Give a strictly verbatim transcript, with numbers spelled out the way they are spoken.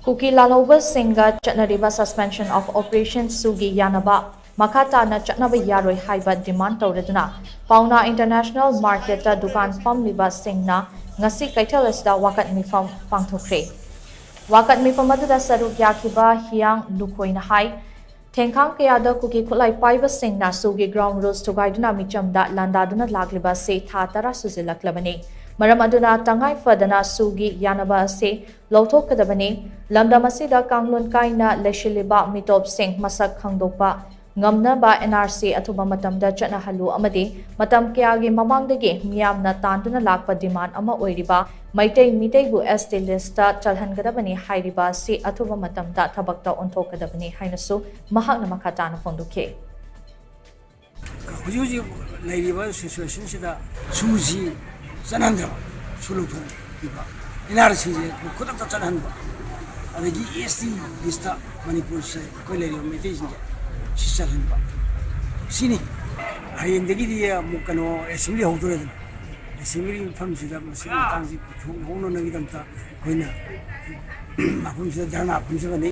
ꯀꯨꯀꯤ ꯂꯥꯜꯍꯧꯕꯁꯤꯡꯒ ꯆꯠꯅꯔꯤꯕ Suspension of Operation ꯁꯨꯒꯤ ꯌꯥꯅꯕ ꯃꯈꯥ ꯇꯥꯅ ꯆꯠꯅꯕ ꯌꯥꯔꯣꯏ ꯍꯥꯏꯕ demand ꯇꯧꯔꯗꯨꯅ ꯄꯥꯎꯅꯥ International Market ꯇ ꯗꯨꯀꯥꯟ ꯐꯝꯂꯤꯕꯁꯤꯡꯅ ꯉꯁꯤ ꯀꯩꯊꯦꯜ ꯑꯁꯤꯗ ꯋꯥꯀꯠ ꯃꯤꯐꯝ ꯄꯥꯡꯊꯣꯛꯈ꯭ꯔꯦ꯫ ꯋꯥꯀꯠ ꯃꯤꯐꯝ ꯑꯗꯨꯗ ꯁꯔꯨꯛ ꯌꯥꯈꯤꯕ ꯍꯤꯌꯥꯡ ꯂꯨꯈꯣꯏꯅ ꯍꯥꯏ, ꯊꯦꯡꯈꯥꯡ ꯀꯌꯥꯗ ꯀꯨꯀꯤ ꯈꯨꯠꯂꯥꯏ ꯄꯥꯏꯕꯁꯤꯡꯅ ꯁꯨꯒꯤ ground rules ꯊꯨꯒꯥꯏꯗꯨꯅ ꯃꯤꯆꯝꯗ ꯂꯥꯟꯗꯥꯗꯨꯅ ꯂꯥꯛꯂꯤꯕ ꯑꯁꯤ ꯊꯥ ꯇꯔꯥ ꯁꯨꯖꯤꯜꯂꯛꯂꯕꯅꯤ꯫ ꯃꯔꯝ ꯑꯗꯨꯅ ꯇꯉꯥꯏ ꯐꯗꯅ ꯁꯨꯒꯤ ꯌꯥꯅꯕ ꯑꯁꯤ ꯂꯧꯊꯣꯛꯀꯗꯕꯅꯤ꯫ ꯂꯝꯗꯝ ꯑꯁꯤꯗ ꯀꯥꯡꯂꯣꯟ ꯀꯥꯏꯅ ꯂꯩꯁꯤꯜꯂꯤꯕ ꯃꯤꯇꯣꯞꯁꯤꯡ ꯃꯁꯛ ꯈꯪꯗꯣꯛꯄ ꯉꯝꯅꯕ N R C ꯑꯊꯨꯕ ꯃꯇꯝꯗ ꯆꯠꯅꯍꯜꯂꯨ ꯑꯃꯗꯤ ꯃꯇꯝ ꯀꯌꯥꯒꯤ ꯃꯃꯥꯡꯗꯒꯤ ꯃꯤꯌꯥꯝꯅ ꯇꯥꯟꯗꯨꯅ ꯂꯥꯛꯄ demand ꯑꯃ ꯑꯣꯏꯔꯤꯕ ꯃꯩꯇꯩ ꯃꯤꯇꯩꯕꯨ S T list ꯇ ꯆꯜꯍꯟꯒꯗꯕꯅꯤ ꯍꯥꯏꯔꯤꯕ ꯑꯁꯤ ꯑꯊꯨꯕ ꯃꯇꯝꯗ ꯊꯕꯛꯇ ꯑꯣꯟꯊꯣꯛꯀꯗꯕꯅꯤ ꯍꯥꯏꯅꯁꯨ ꯃꯍꯥꯛꯅ ꯃꯈꯥ ꯇꯥꯅ ꯐꯣꯡꯗꯣꯛꯈꯤ꯫ ꯍꯧꯖꯤꯛ ꯍꯧꯖꯤꯛ ꯂꯩꯔꯤꯕ situation ꯁꯤꯗ ꯁꯨꯁꯤ ꯆꯠꯍꯟꯗ꯭ꯔꯕ, ꯁꯨ ꯂꯧꯊꯣꯛꯄꯤꯕ, N R C ꯁꯦ ꯈꯨꯗꯛꯇ ꯆꯠꯍꯟꯕ, ꯑꯗꯒꯤ S T list ꯇ ꯃꯅꯤꯄꯨꯔꯁꯦ ꯑꯩꯈꯣꯏ ꯂꯩꯔꯤꯕ ꯃꯩꯇꯩꯁꯤꯡꯁꯦ ꯁꯤ ꯆꯠꯍꯟꯕ, ꯁꯤꯅꯤ꯫ ꯍꯌꯦꯡꯗꯒꯤꯗꯤ ꯑꯃꯨꯛ ꯀꯩꯅꯣ assembly ꯍꯧꯗꯣꯔꯦꯗꯅ, assembly ꯃꯐꯝꯁꯤꯗ ꯃꯁꯤꯒꯤ ꯃꯇꯥꯡꯁꯤ ꯄꯨꯊꯣꯛꯍꯧꯅꯅꯕꯒꯤꯗꯃꯛꯇ ꯑꯩꯈꯣꯏꯅ ꯃꯐꯝꯁꯤꯗ ꯙꯔꯅꯥ ꯐꯝꯖꯕꯅꯤ꯫